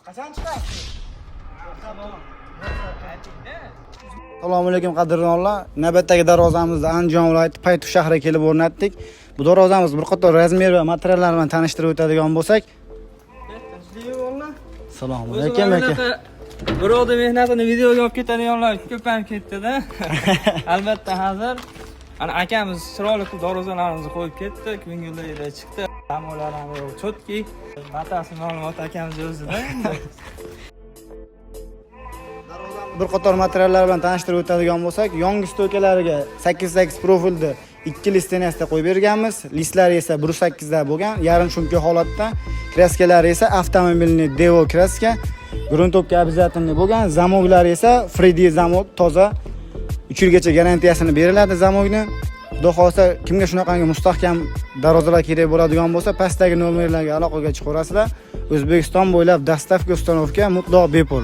Qachon chiqasiz? Assalomu alaykum, qadrdonlar. Navbatdagi darvozamizni Andijon viloyati, Paytuq shahriga kelib o'rnatdik. Bu darvozamiz bir qator razmer va materiallar bilan tanishtirib o'tadigan bo'lsak. Assalomu alaykum, aka. Birovni mehnatini videoga olib ketadiganlar ko'payib ketdi-da. Albatta, hozir ana akamiz chiroyli qilib darvozalarimizni qo'yib ketdi, ko'ngillilar chiqdi. Zamonlar ham yo'q, чёткий. Batafsil ma'lumot akamiz o'zida endi. Bir qator materiallar bilan tanishtirib o'tadigan bo'lsak, yongi стойка lariga 8 8 profilni ikki лист стена sida qo'yib berganmiz. Listlari esa 1.8 da bo'lgan, yarim шумка holatda. Краска lari esa автомобильный Devo краска, грунтовка обязательный bo'lgan. Zamoklari esa 3D zamok, toza. 3 yilgacha garantiyasini beriladi zamokni. Xudo xohlasa, kimga shunaqangi mustahkam darvozalar kerak bo'ladigan bo'lsa, pastdagi nomerlarga aloqaga chiqaverasizlar. O'zbekiston bo'ylab доставка, установка mutlaq bepul.